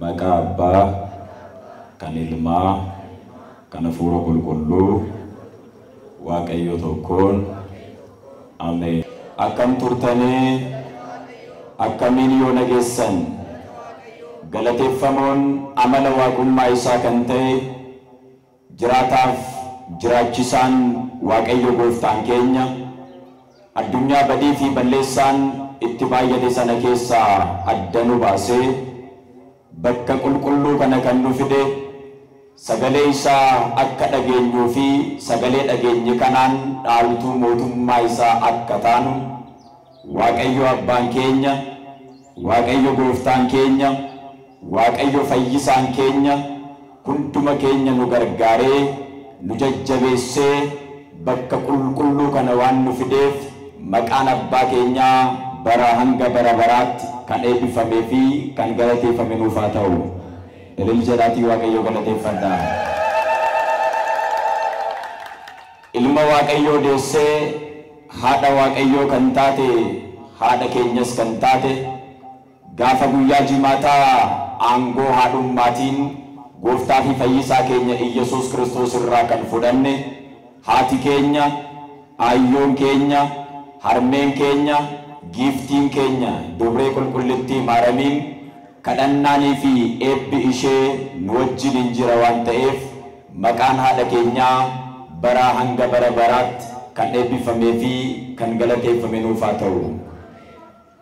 Maqaa Abbaa, kan Ilmaa, kan Hafuura Qulqulluu, Waaqayyo tokkoon. Ameen. Akkam turtanii, akkamiin yoo nageessan? Galateeffamoon amala waaqummaa isaa kan ta'e jiraataaf jiraachisaan Waaqayyo gooftaan keenya addunyaa badii fi balleessaan itti baay'ate sana keessaa adda nu baasee bakka qulqulluu kana kan nu fide sagalee isaa akka dhageenyuu fi sagalee dhageenye kanaan dhaaltuu mootummaa isaa akka taanu Waaqayyo abbaan keenya, Waaqayyo gooftaan keenya, Waaqayyo fayyisaan keenya hunduma keenya nu gargaaree nu jajjabeessee bakka qulqulluu kana waan nu fideef maqaan abbaa keenyaa bara hanga bara baraatti kan eebbifamee fi kan galateeffame nuuf haa ta'u. Ilil jedhaatii Waaqayyo galateeffadhaa. Ilma Waaqayyoo deessee haadha Waaqayyoo kan taate, haadha keenyas kan taate, gaafa guyyaa jimaataa aangoo haadhummaatiin gooftaa fi fayyisaa keenya Iyyasuus Kiristoos irraa kan fudhanne haati keenya, aayyoon keenya, harmeen keenya, giiftiin keenya dubree qulqullittii Maaramiin kadhannaanii fi eebbi ishee nu wajjin hin jira waan ta'eef maqaan haadha keenyaa bara hanga bara baraatti kan eebbifamee fi kan galateeffame nuuf haa ta'u.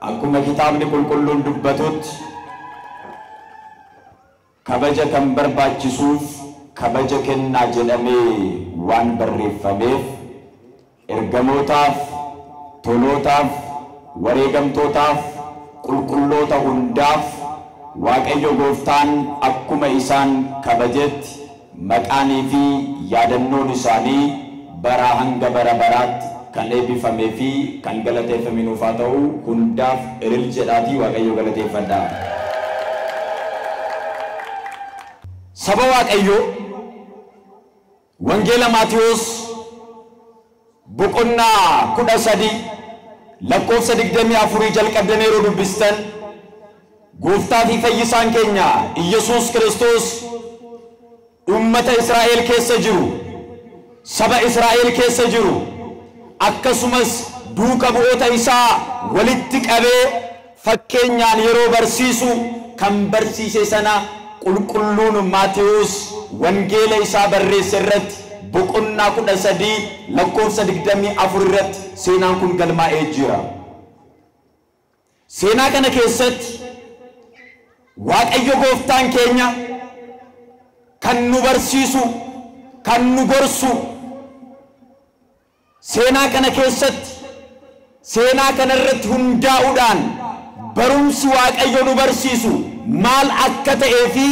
Akkuma kitaabni qulqulluun dubbatutti kabaja kan barbaachisuuf kabaja kennaa jedhamee waan barreeffameef ergamootaaf, tolootaaf, wareegamtootaaf, qulqulloota hundaaf Waaqayyo gooftaan akkuma isaan kabajetti maqaanii fi yaadannoon isaanii bara hanga bara baraatti kan eebbifamee fi kan galateeffame nuuf haa ta'u. Hundaaf ilil jedhaatii Waaqayyo galateeffadhaa. Saba Waaqayyoo, Wangeela Maatiyos boqonnaa 13 lakkoofsa 24 jalqabdanii yeroo dubbistan gooftaa fi fayyisaan keenya Iyyasuus Kiristoos ummata Israa'el keessa jiru, saba Israa'el keessa jiru, akkasumas duuka bu'oota isaa walitti qabee fakkeenyaan yeroo barsiisu kan barsiise sana qulqulluun Maatiyos wangeela isaa barreesse irratti boqonnaa 13 lakkoofsa 24 irratti seenaan kun galmaa'ee jira. Seenaa kana keessatti Waaqayyo gooftaan keenya kan nu barsiisu, kan nu gorsu, seenaa kana keessatti seenaa kana irratti hundaa'uudhaan barumsi Waaqayyo nu barsiisu maal akka ta'ee fi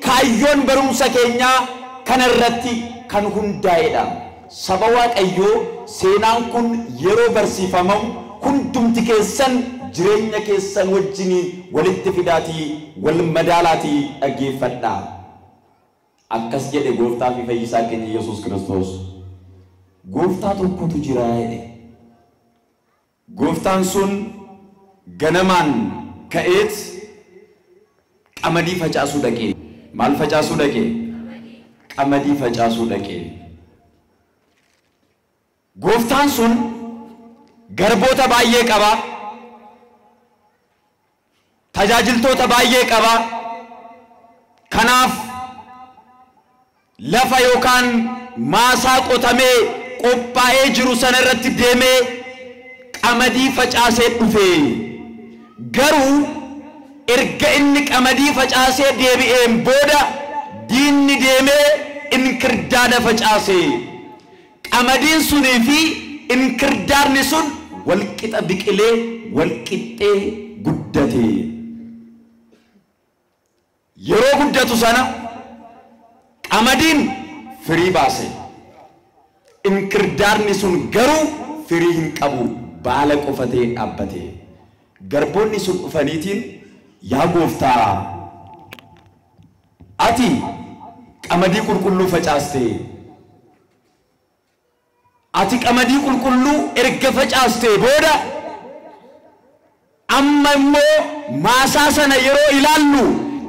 kaayyoon barumsa keenyaa kana irratti kan hundaa'edha. Saba Waaqayyoo, seenaan kun yeroo barsiifamamu hundumti keessan jireenya keessan wajjiniin walitti fidaatii wal madaalaatii dhaggeeffadhaa. Akkas jedhe gooftaa fi fayyisaa keenya Yesuus Kiristoos. Gooftaa tokkotu jira jedhe. Gooftaan sun ganamaan ka'eet qamadii facaasuu dhaqe. Maal facaasuu dhaqe? Qamadii facaasuu dhaqe. Gooftaan sun garboota baay'ee qaba. Tajaajiltoota baay'ee qaba. Kanaaf lafa yookaan maasaa qotamee qophaa'ee jiru sana irratti deemee qamadii facaasee dhufe. Garuu erga inni qamadii facaasee deebi'een booda diinni deemee inkirdaada facaase. Qamadiin sunii fi inkirdaadni sun walqixa biqilee walqixxee guddate. Yeroo guddatu sana qamadiin firii baase. Inkirdaadni sun garuu firii hin qabu, baala qofa ta'ee dhaabbate. Garboonni sun dhufaniitiin, yaa gooftaa, ati qamadii qulqulluu facaaste. Ati qamadii qulqulluu erga facaastee booda amma immoo maasaa sana yeroo ilaallu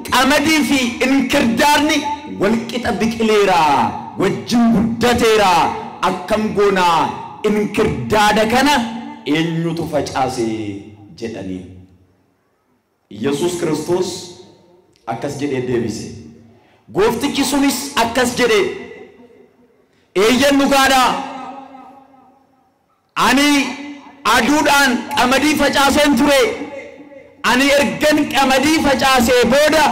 qamadii fi inkirdaadni walqixa biqileera, wajjin guddateera. Akkam goonaa inkirdaada kana eenyutu facaase jedhanii. Yesuus Kiristoos akkas jedhee deebise. Gooftichi sunis akkas jedhe, eeyyan dhugaadha, ani aduudhaan qamadii facaaseen ture. Ani ergan qamadii facaasee booda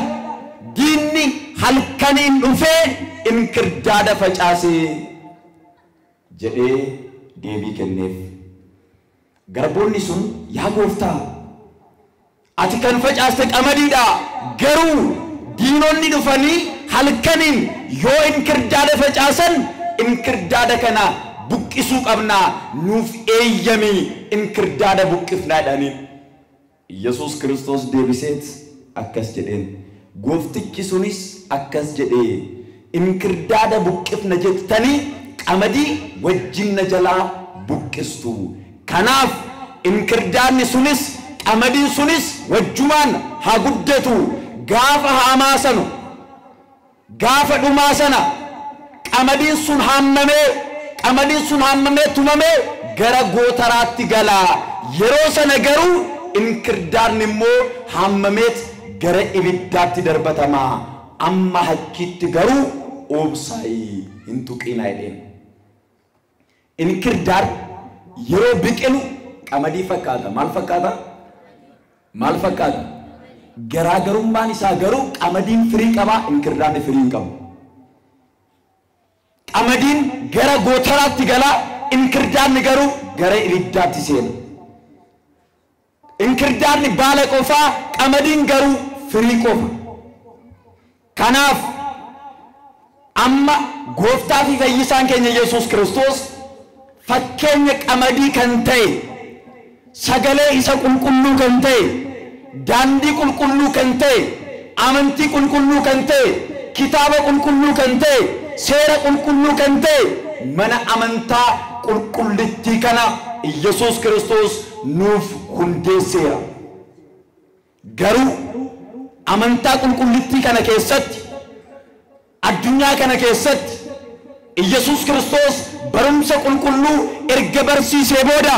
diinni halkaniin dhufee inkirdaada facaasee jedhee deebii kenneef. Garboonni sun, yaa gooftaa, ati kan facaaste qamadiidha, garuu diinonni dhufanii halkaniin yoo inkirdaada facaasan inkirdaada kana buqqisuu qabnaa, nuuf eeyyamii inkirdaada buqqifnaa jedhanii. Yesuus Kiristoos deebiseet akkas jedheen. Gooftichi sunis akkas jedhee, inkirdaada buqqifna jettanii qamadii wajjin na jalaa buqqistu. Kanaaf inkirdaadni sunis qamadiin sunis wajjumaan haa guddatu. Gaafa haamaa sanu, gaafa dhumaa sana qamadiin sun haammamee tumamee gara gootaraatti galaa. Yeroo sana garuu inkirdaadni immoo haammameet gara ibiddaatti darbatamaa. Amma achitti garuu oobsaayi hin tuqinaa jedheen. Inkirdaad yeroo biqilu qamadii fakkaata. Maal fakkaata? Maal fakkaata? Garaagarummaan isaa garuu qamadiin firii qaba, inkirdaadni firii hin qabu. Qamadiin gara gootaraatti galaa, inkirdaadni garuu gara ibiddaatti seena. Inkirdaadni baala qofaa, qamadiin garuu firii qofa. Kanaaf amma gooftaa fi fayyisaan keenya Yesuus Kiristoos fakkeenya qamadii kan ta'e, sagalee isa qulqulluu kan ta'e, daandii qulqulluu kan ta'e, amantii qulqulluu kan ta'e, kitaaba qulqulluu kan ta'e, seera qulqulluu kan ta'e, mana amantaa qulqullittii kana Yesuus Kiristoos nuuf hundeesseera. Garuu amantaa qulqullittii kana keessatti, addunyaa kana keessatti Yesuus Kiristoos barumsa qulqulluu erga barsiisee booda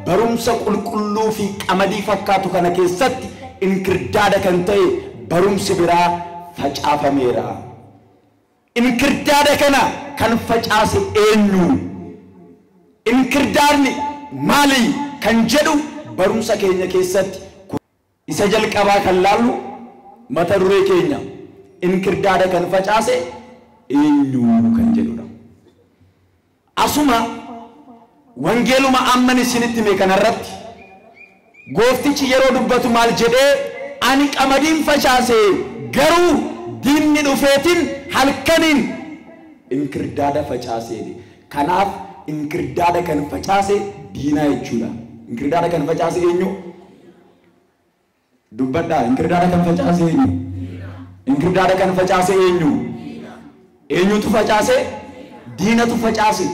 barumsa qulqulluu fi qamadii fakkaatu kana keessatti inkirdaada kan ta'e barumsi biraa facaafameera. Inkirdaada kana kan facaase eenyu? Inkirdaadni maali kan jedhu barumsa keenya keessatti isa jalqabaa kan laallu mata duree keenya inkirdaada kan facaase eenyu kan jedhudha. Asuma wangeeluma amman isinitti hime kanarratti gooftichi yeroo dubbatu maal jedhee, ani qamadiin facaase garuu diinni dhufeetiin halkaniin inkirdaada facaasee. Kanaaf inkirdaada kan facaase diinaa jechuudha. Inkirdaada kan facaase eenyu? Dubbadhaa. Inkirdaada kan facaase eenyu? Inkirdaada kan facaase eenyu? Eenyutu facaase? Diinatu facaase.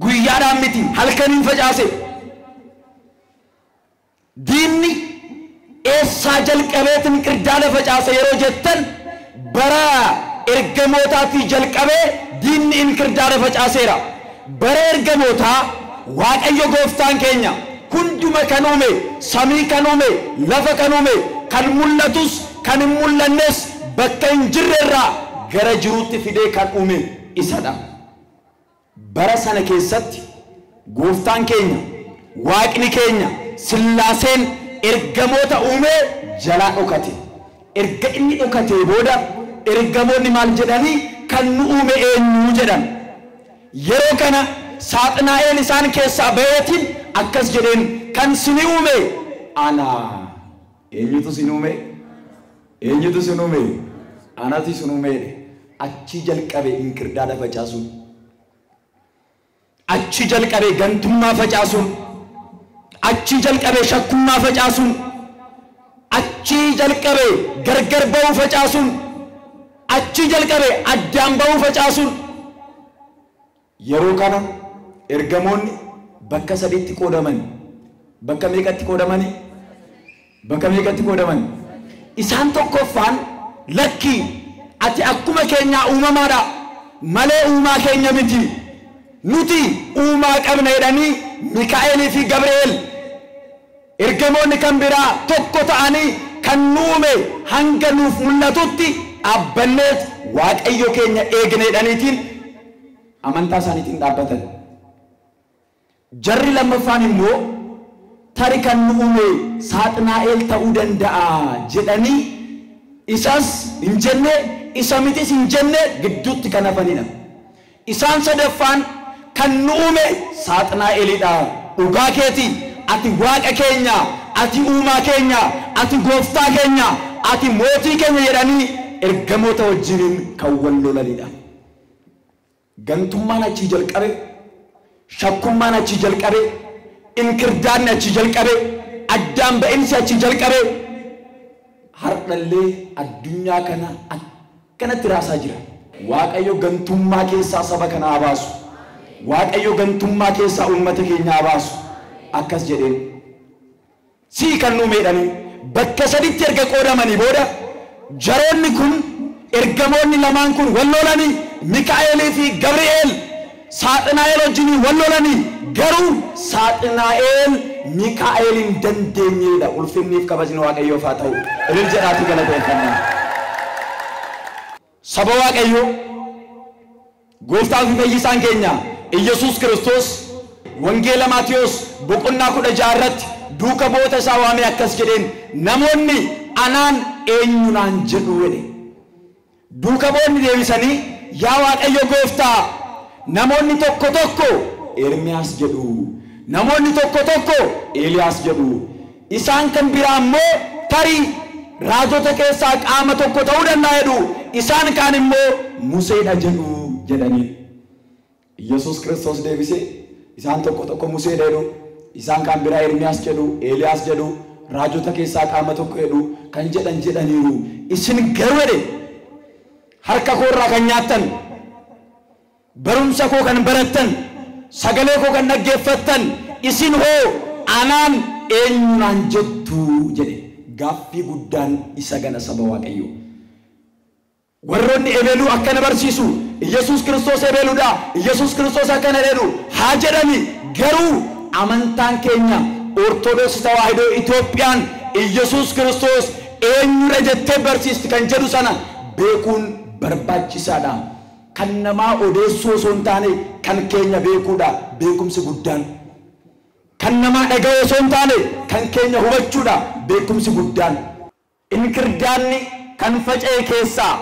Guyyaadhaan miti, halkaniin facaase. Diinni eessaa jalqabeet inkirdaada facaase yeroo jettan, bara ergamootaatii jalqabee diinni inkirdaada facaaseera. Bara ergamootaa Waaqayyo gooftaan keenya hunduma kan uume, samii kan uume, lafa kan uume, kan mul'atus kan hin mul'annes bakka hin jirrerraa gara jiruutti fidee kan uume isadha. Bara sana keessatti gooftaan keenya, waaqni keenya Sillaaseen ergamoota uumee jalaa dhokate. Erga inni dhokatee booda ergamoonni maal jedhanii, kan nu uume eenyu jedhan. Yeroo kana saaxinaa'eel isaan keessaa baheetiin akkas jedheen, kan sini uume ana. Eenyutu sin uume? Eenyutu sin uume? Anatu sin uume. Achi jalqabe inkirdaada facaasuun. Achi jalqabe gantummaa facaasuun. Achi jalqabe shakkummaa facaasuun. Achi jalqabe gargar ba'uu facaasuun. Achi jalqabe addaan ba'uu facaasuun. Yeroo kana ergamoonni bakka sadiitti qoodaman. Bakka meeqatti qoodamani? Bakka meeqatti qoodaman? Isaan tokkoffaan lakkii ati akkuma keenyaa uumamaadha malee uumaa keenya miti. Nuti uumaa qabna jedhanii Mikaa'elii fi Gabri'eel ergamoonni kan biraa tokko ta'anii kan nu uume hanga nuuf mul'atutti dhaabbanneet Waaqayyo keenya eegne jedhaniitiin amantaa isaaniitiin dhaabbatan. Jarri lammaffaan immoo tari kan nu uume Saaxinaa'el ta'uu danda'a jedhanii isas hin jenne isa mitis hin jenne gidduutti kan hafanidha. Isaan sadaffaan kan nu uume Saaxinaa'elidha. Dhugaa keeti, ati Waaqa keenya, ati uumaa keenya, ati gooftaa keenya, ati mootii keenya jedhanii ergamoota wajjiniin kan wal lolanidha. Gantummaan achii jalqabe, shakkummaan achii jalqabe, inkirdaanni achii jalqabe, addaan ba'insi achii jalqabe, har'allee addunyaa kana akkanatti raasaa jira. Waaqayyo gantummaa keessaa saba kana haa baasu. Waaqayyo gantummaa keessaa uummata keenya haa baasu. Akkas jedheen. Sii kan nu meedhanii bakka saditti erga qoodamanii booda jaroonni kun ergamoonni lamaan kun wal lolanii Mikaa'elii fi Gabri'eel Saaxinaa'el wajjinii wal lolanii garuu Saaxinaa'el Mikaa'el hin dandeenyeedha. Ulfinniif kabajni Waaqayyoof haa ta'u. Ilil jedhaatii galateeffannaa. Saba Waaqayyoo gooftaa fi fayyisaan keenya Iyyasuus Kiristoos Wangeela Maatiyos boqonnaa 16 irratti duuka bu'oota isaa waamee akkas jedheen, namoonni anaan eenyu naan jedhu jedhe. Duuka bu'oonni deebisanii yaa Waaqayyo gooftaa namoonni tokko tokko Ermiyaas jedhu, namoonni tokko tokko Eeliyaas jedhu, isaan kan biraa immoo tarii raajota keessaa qaama tokko ta'uu danda'a jedhu, isaan kaan immoo Museedha jedhu jedhanii. Iyyasuus Kiristoos deebisee isaan tokko tokko Museedha jedhu, isaan kaan biraa Ermiyaas jedhu, Eeliyaas jedhu, raajota keessaa qaama tokko jedhu kan jedhan jedhaniiru. Isin garuu jedhe harka koo irraa kan nyaattan, barumsa koo kan barattan, sagalee koo kan dhaggeeffattan, isin hoo anaan eenyu naan jettu jedhe. Gaaffii guddaan isa gana saba Waaqayyoo. Warroonni ebeluu akkana barsiisu, Iyyasuus Kiristoos ebeluudha, Iyyasuus Kiristoos akkana jedhu haa jedhani, garuu amantaan keenya Ortodoksii Tawaahidoo Itoophiyaan Iyyasuus Kiristoos eenyudha jettee barsiisti kan jedhu sana beekuun barbaachisaadha. Kan namaa odeessuu osoo hin taane kan keenya beekuudha beekumsi guddaan. Kan namaa dhaga'uu osoo hin taane kan keenya hubachuudha beekumsi guddaan. Inkirdaanni kan faca'e keessaa,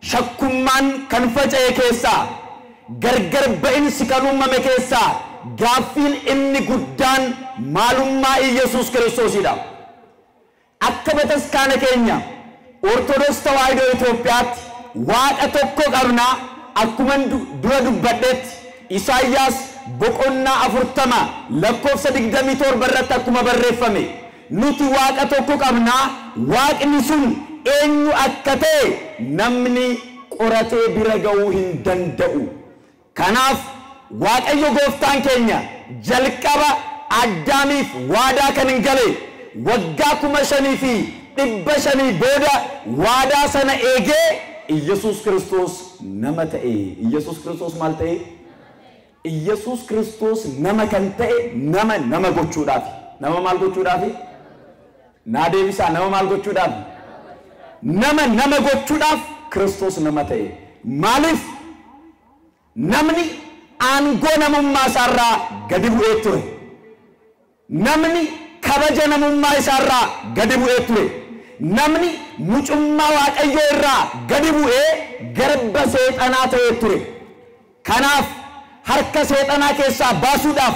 shakkummaan kan faca'e keessaa, gargar ba'insi kan uumame keessaa gaaffiin inni guddaan maalummaa Iyyasuus Kiristoosidha. Akka bataskaana keenya Ortodoksii Tawaahidoo Itoophiyaatti Waaqa tokko qabna. Akkuma dura dubbadhetti Isaayyaas boqonnaa 40 lakkoofsa 27 irratti akkuma barreeffame nuti Waaqa tokko qabna, Waaqni sun eenyu akka ta'e namni qoratee bira ga'uu hin danda'u. Kanaaf Waaqayyo gooftaan keenya jalqaba Addaamiif waadaa kan hin gale waggaa 5500 booda waadaa sana eegee Iyyasuus Kiristoos nama ta'e. Iyyasuus Kiristoos maal ta'e? Iyyasuus Kiristoos nama kan ta'e nama nama gochuudhaaf. Nama maal gochuudhaaf? Naa deebisaa, nama maal gochuudhaaf? Nama nama gochuudhaaf Kiristoos nama ta'e. Maaliif? Namni aangoo namummaa isaarraa gadi bu'ee ture. Namni kabaja namummaa isaarraa gadi bu'ee ture. Namni mucummaa Waaqayyoo irraa gadi bu'ee garba seexanaa ta'ee ture. Kanaaf harka seexanaa keessaa baasuudhaaf,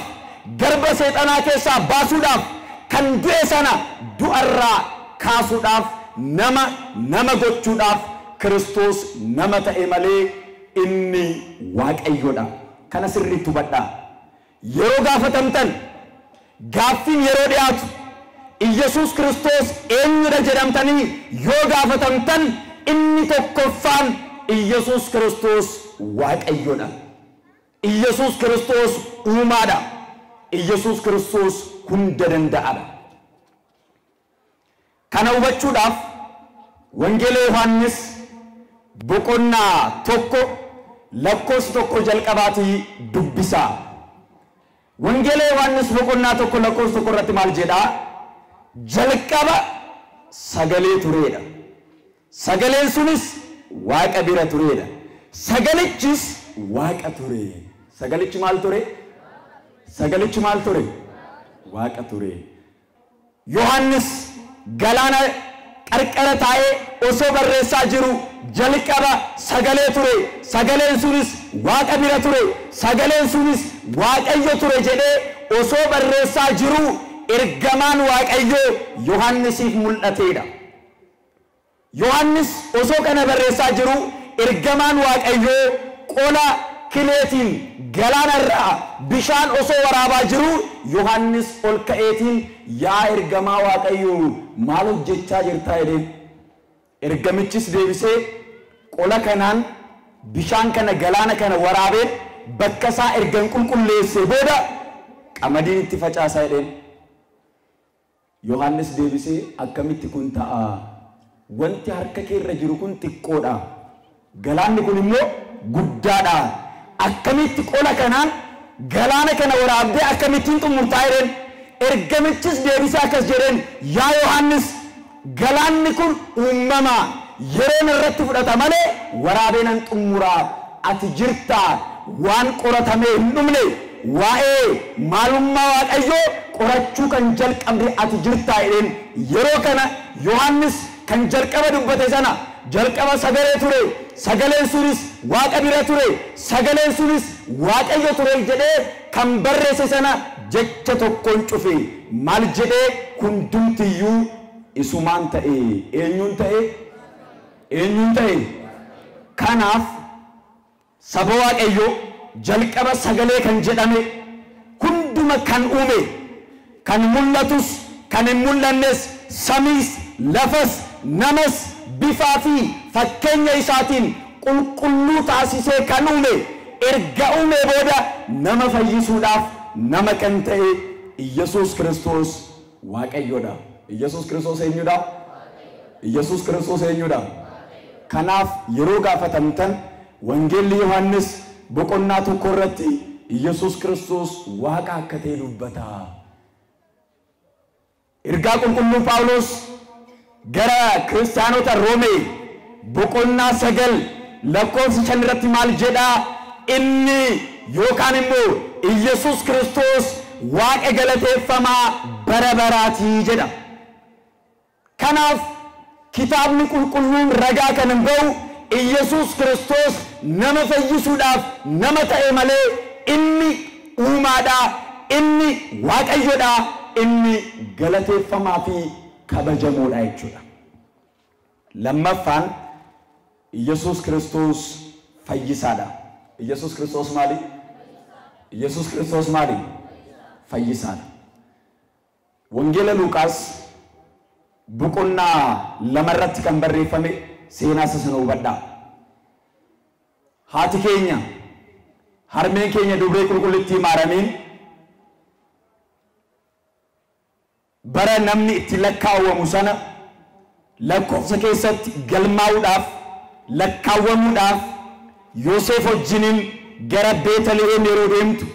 garba seexanaa keessaa baasuudhaaf, kan du'e sana du'arraa kaasuudhaaf, nama nama gochuudhaaf Kiristoos nama ta'e malee inni Waaqayyoodha. Kana sirriitti hubadhaa. Yeroo gaafatamtan, gaaffiin yeroo dhiyaatu, Iyyasuus Kiristoos eenyudha jedhamtanii yoo gaafatamtan inni tokkoffaan Iyyasuus Kiristoos Waaqayyoodha. Iyyasuus Kiristoos uumaadha. Iyyasuus Kiristoos hunda danda'aadha. Kana hubachuudhaaf Wangeela Yohaannis boqonnaa 1 lakkoofsa 1 jalqabaatii dubbisaa. Wangeela Yohaannis boqonnaa 1 lakkoofsa 1 irratti maal jedhaa? Jalqaba sagalee tureedha. Sagaleen sunis Waaqa bira tureedha. Sagalichis Waaqa ture. Sagalichi maal ture? Sagalichi maal ture? Waaqa ture. Yohaannis galaana qarqara taa'ee osoo barreessaa jiru jalqaba sagalee ture. Sagaleen sunis Waaqa bira ture. Sagaleen sunis Waaqayyo ture jedhee osoo barreessaa jiru ergamaan Waaqayyoo Yohaannisiif mul'ateedha. Yohaannis osoo kana barreessaa jiru ergamaan Waaqayyoo qola kileetiin galaanarraa bishaan osoo waraabaa jiru Yohaannis ol ka'eetiin yaa ergamaa Waaqayyoo maal hojjechaa jirtaa jedheen. Ergamichis deebisee qola kanaan bishaan kana galaana kana waraabeen bakka isaa ergan qulqulleessee booda qamadiin itti facaasaa jedheen. Yohaannis deebisee akkamitti kun ta'a? Wanti harka kee irra jiru kun xiqqoodha. Galaanni kun immoo guddaadha. Akkamitti qola kanaan galaana kana waraabdee akkamittiin xumurtaa jedheen. Ergamichis deebisee akkas jedheen, yaa Yohaannis galaanni kun uumamaa yeroon irratti fudhata malee waraabee nan xumuraa. Ati jirtaa waan qoratamee hin dhumne waa'ee maalummaa Waaqayyoo qorachuu kan jalqabde ati jirtaa jedheen. Yeroo kana Yohaannis kan jalqaba dubbate sana jalqaba sagalee ture, sagaleen sunis Waaqa bira ture, sagaleen sunis Waaqayyo ture jedhee kan barreesse sana jecha tokkoon cufe. Maal jedhee? Hundumtiyyuu isumaan ta'e. Eenyuun ta'e? Eenyuun ta'e? Kanaaf saba Waaqayyoo jalqaba sagalee kan jedhame hunduma kan uume, kan mul'atus kan hin mul'annes, samiis lafas namas bifaa fi fakkeenya isaatiin qulqulluu taasisee kan uume, erga uume booda nama fayyisuudhaaf nama kan ta'e Iyyasuus Kiristoos Waaqayyoodha. Iyyasuus Kiristoos eenyudha? Iyyasuus Kiristoos eenyudha? Kanaaf yeroo gaafatamtan Wangeelli Yohaannis boqonnaa 1 irratti Iyyasuus Kiristoos Waaqa akka ta'e dubbata. Ergaa qulqulluu Phaawulos gara kiristaanota Roomee boqonnaa 9 lakkoofsa 5 irratti maal jedhaa? Inni yookaan immoo Iyyasuus Kiristoos Waaqa galateeffamaa bara baraatii jedha. Kanaaf kitaabni qulqulluun ragaa kan hin ba'u Iyyasuus Kiristoos nama fayyisuudhaaf nama ta'e malee inni uumaadha, inni Waaqayyoodha, inni galateeffamaa fi kabajamoodha jechuudha. Lammaffaan Iyyasuus Kiristoos fayyisaadha. Iyyasuus Kiristoos maali? Iyyasuus Kiristoos maali? Fayyisaadha. Wangeela Luuqaas boqonnaa 2 irratti kan barreeffame seenaa isa sana hubadhaa. Haati keenya harmeen keenya dubree qulqullittii Maaramiin bara namni itti lakkaawwamu sana lakkoofsa keessatti galmaa'uudhaaf lakkaawwamuudhaaf Yoosef wajjiniin gara Beetaliheem yeroo deemtu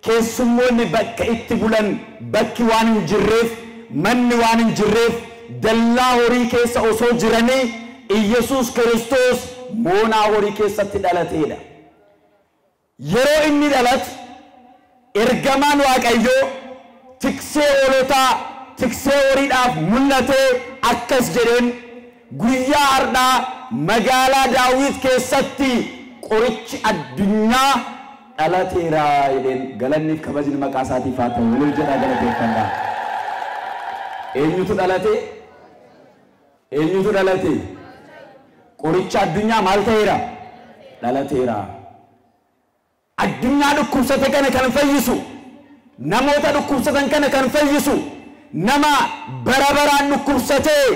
keessummoonni bakka itti bulan bakki waan hin jirreef, manni waan hin jirreef dallaa horii keessa osoo jiranii Iyyasuus Kiristoos moonaa horii keessatti dhalateedha. Yeroo inni dhalatu ergamaan Waaqayyoo tiksee hoolotaa tiksee horiidhaaf mul'atee akkas jedheen, guyyaa har'aa magaalaa Daawit keessatti qorichi addunyaa dhalateera jedheen. Galanniif kabajni maqaa isaatiif haa ta'u. Wal jedhaa galateeffadhaa. Eenyutu dhalate? Eenyutu dhalate? Qoricha addunyaa maal ta'eera? Dhalateera. Addunyaa dhukkubsate kana kan fayyisu, namoota dhukkubsatan kana kan fayyisu, nama bara baraan dhukkubsatee,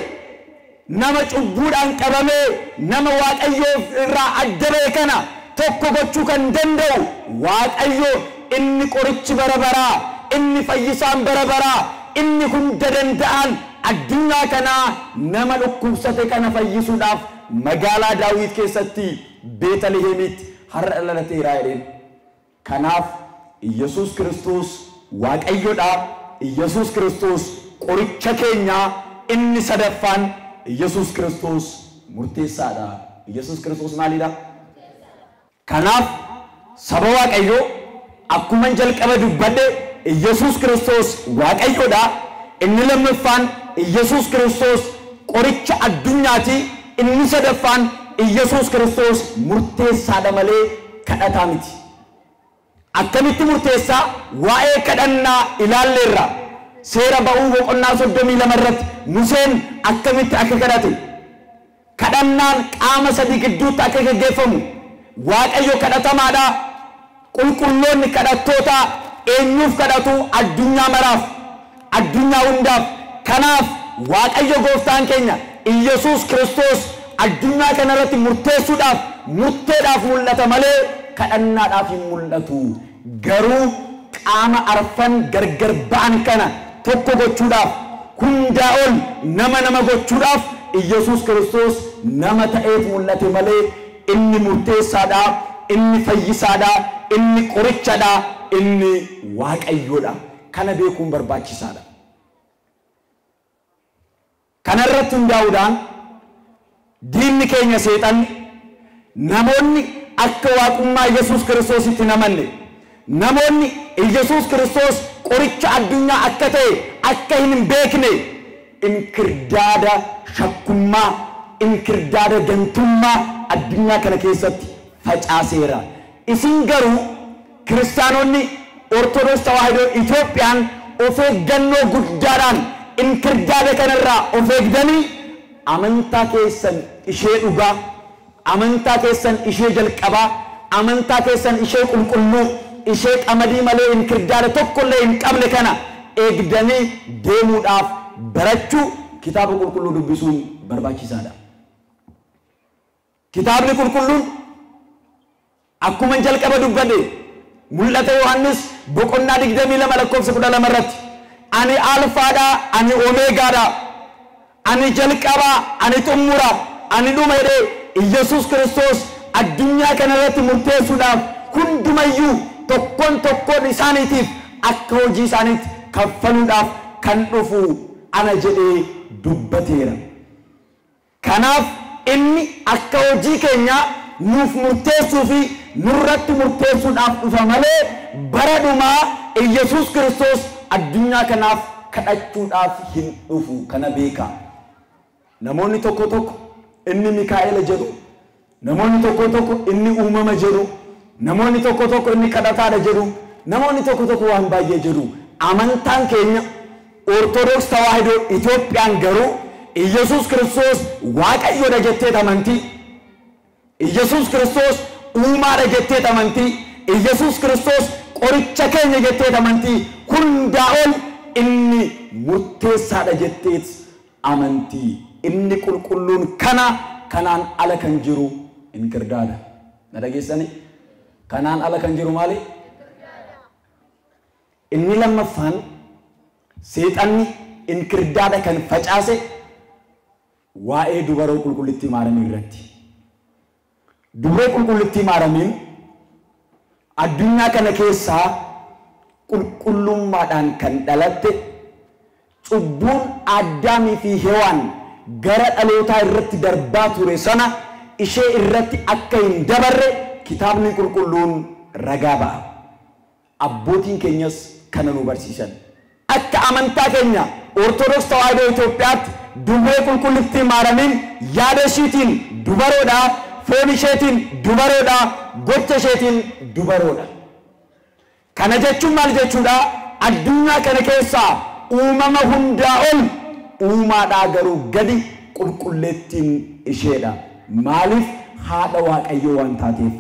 nama cubbuudhaan qabamee, nama Waaqayyoof irraa adda ba'e kana tokko gochuu kan danda'u Waaqayyo inni qorichi bara baraa, inni fayyisaan bara baraa, inni hunda danda'an addunyaa kanaa nama dhukkubsate kana fayyisuudhaaf magaalaa Daawit keessatti Beetalihemitti har'a dhalateera jedheen. Kanaaf Iyyasuus Kiristoos Waaqayyoodha. Iyyasuus Kiristoos qoricha keenyaa. Inni sadaffaan Iyyasuus Kiristoos murteessaadha. Iyyasuus Kiristoos maalidha? Kanaaf saba Waaqayyoo akkuma jalqaba dubbadhe Iyyasuus Kiristoos Waaqayyoodha. Inni lammaffaan Iyyasuus Kiristoos qoricha addunyaati. Inni sadaffaan Iyyasuus Kiristoos murteessaadha malee kadhataa miti. Akkamitti murteessaa? Waa'ee kadhannaa ilaalleerra. Seera ba'uu boqonnaa 32 irratti Museen akkamitti akka kadhate, kadhannaan qaama sadii gidduutti akka gaggeeffamu, Waaqayyo kadhatamaadha, qulqulloonni kadhattoota eenyuuf kadhatu? Addunyaa maraaf, addunyaa hundaaf. Kanaaf Waaqayyo gooftaan keenya Iyyasuus Kiristoos addunyaa kanarratti murteessuudhaaf, murteedhaaf mul'ata malee kadhannaadhaaf hin mul'atu. Garuu qaama arfan gargar ba'an kana tokko gochuudhaaf, hundaa ol nama gochuudhaaf Iyyasuus Kiristoos nama ta'eet mul'ate malee inni murteessaadha, inni fayyisaadha, inni qorichadha, inni Waaqayyoodha. Kana beekuun barbaachisaadha. Kanarratti hundaa'uudhaan diinni keenya seexanni namoonni akka waaqummaa Iyyasuus Kiristoositti hin amanne, namoonni Iyyasuus Kiristoos qoricha addunyaa akka ta'e akka hin beekne inkirdaada shakkummaa, inkirdaada gantummaa addunyaa kana keessatti facaaseera. Isin garuu kiristaanonni Ortodoks Tawaahidoo Itoophiyaan of eeggannoo guddaadhaan inkirdaada kanarraa of eegdanii amantaa keessan ishee dhugaa, amantaa keessan ishee jalqabaa, amantaa keessan ishee qulqulluu, ishee qamadii malee inkirdaada tokkollee hin qabne kana eegdanii deemuudhaaf barachuu kitaaba qulqulluu dubbisuun barbaachisaadha. Kitaabni qulqulluun akkuma jalqaba dubbadhe mul'ata Yohaannis boqonnaa 22 lakkoofsa 12 irratti ani Alfaadha, ani Omeegaadha, ani jalqabaa, ani xumura, ani dhuma jedhee Iyyasuus Kiristoos addunyaa kanarratti murteessuudhaaf hundumayyuu tokkoon tokkoon isaaniitiif akka hojii isaaniitti kaffaluudhaaf kan dhufu ana jedhee dubbateera. Kanaaf inni akka hojii keenyaa nuuf murteessuu fi nurratti murteessuudhaaf dhufa malee bara dhumaa Iyyasuus Kiristoos addunyaa kanaaf kadhachuudhaaf hin dhufu. Kana beekaa. Namoonni tokko tokko inni Mikaa'ela jedhu, namoonni tokko tokko inni uumama jedhu, namoonni tokko tokko inni kadhataadha jedhu, namoonni tokko tokko waan baay'ee jedhu. Amantaan keenya Ortodoks Tawaahidoo Itoophiyaan garuu Iyyasuus Kiristoos Waaqayyoodha jettee amantii, Iyyasuus Kiristoos uumaadha jettee amantii, Iyyasuus Kiristoos qoricha keenya jettee amantii, hundaa ol inni murteessaadha jetteet amantii. Inni qulqulluun kana, kanaan ala kan jiru inkirdaada. Na dhageessanii? Kanaan ala kan jiru maali? Inni lammaffaan seexanni inkirdaada kan facaase waa'ee dubaroo qulqullittii Maaramii irratti. Dubaroo qulqullittii Maaramiin addunyaa kana keessaa qulqullummaadhaan kan dhalatte, cubbuun Addaamii fi Hewaan gara dhalootaa irratti darbaa ture sana ishee irratti akka hin dabarre kitaabni qulqulluun ragaa ba'a. Abbootiin keenyas kana nu barsiisan. Akka amantaa keenya Ortodoks Tawaahidoo Itoophiyaatti dubree qulqullittii Maaramiin yaada ishiitiin dubaroodha, foon isheetiin dubaroodha, gocha isheetiin dubaroodha. Kana jechuun maal jechuudha? Addunyaa kana keessaa uumama hundaa ol uumaadhaa garuu gadi qulqulleettiin isheedha. Maaliif? Haadha Waaqayyoo waan taateef.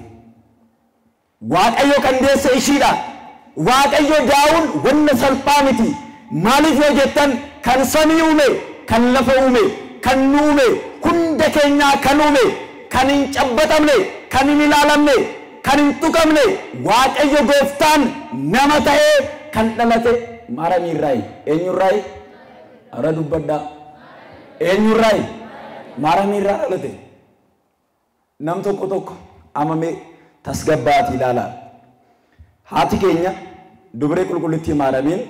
Waaqayyo kan deesse ishiidha. Waaqayyo daa'uun wanna salphaa miti. Maaliif yoo jettan kan samii uume, kan lafa uume, kan nu uume, hunda keenyaa kan uume, kan hin cabbatamne, kan hin ilaalamne, kan hin tuqamne, Waaqayyo gooftaan nama ta'ee kan dhalate Maaramiirraayi. Eenyurraayi? Ara dubbadhaa. Eenyurraayi? Maaramiirraa dhalate. Nam tokko tokko amamee tasgabbaatii ilaalaa. Haati keenya dubree qulqullittii Maaramiin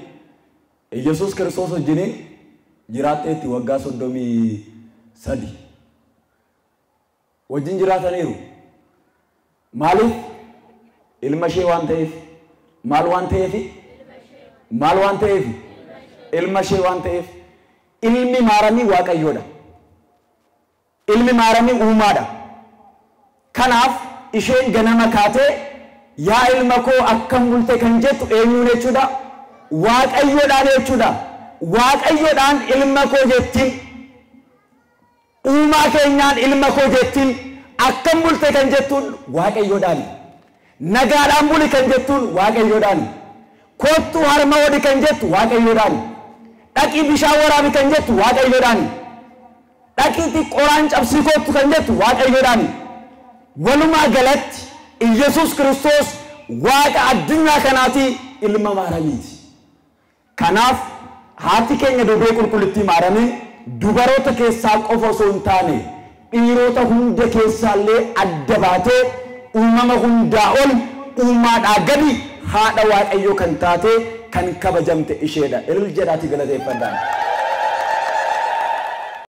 Iyyasuus Kiristoos wajjiniin jiraatteetti waggaa 33. Wajjin jiraataniiru. Maaliif? Ilma ishee waan ta'eef. Maal waan ta'eef? Maal waan ta'eef? Ilma ishee waan ta'eef. Ilmi Maaramii Waaqayyoodha. Ilmi Maaramii uumaadha. Kanaaf isheen ganama kaatee yaa ilma koo akkam bulte kan jettu eenyuun jechuudha? Waaqayyoodhaan jechuudha. Waaqayyoodhaan ilma koo jettiin. Uumaa keenyaan ilma koo jettiin. Akkam bulte kan jettuun Waaqayyoodhaan. Nagaadhaan buli kan jettuun Waaqayyoodhaan. Kottuu harma hodhi kan jettu Waaqayyoodhaan. Dhaqii bishaan waraabi kan jettu Waaqayyoodhaan. Dhaqiitii qoraan cabsii kottu kan jettu Waaqayyoodhaan. Walumaa galatti Iyyasuus Kiristoos Waaqa addunyaa kanaatii ilma Maaramiiti. Kanaaf haati keenya dubree qulqullittii Maaramiin dubaroota keessaa qofa osoo hin taane dhiirota hunda keessaallee adda baatee uumama hundaa ol uumaadhaa gadi haadha Waaqayyoo kan taate kan kabajamte isheedha. Ilil jedhaatii galateeffadhaa.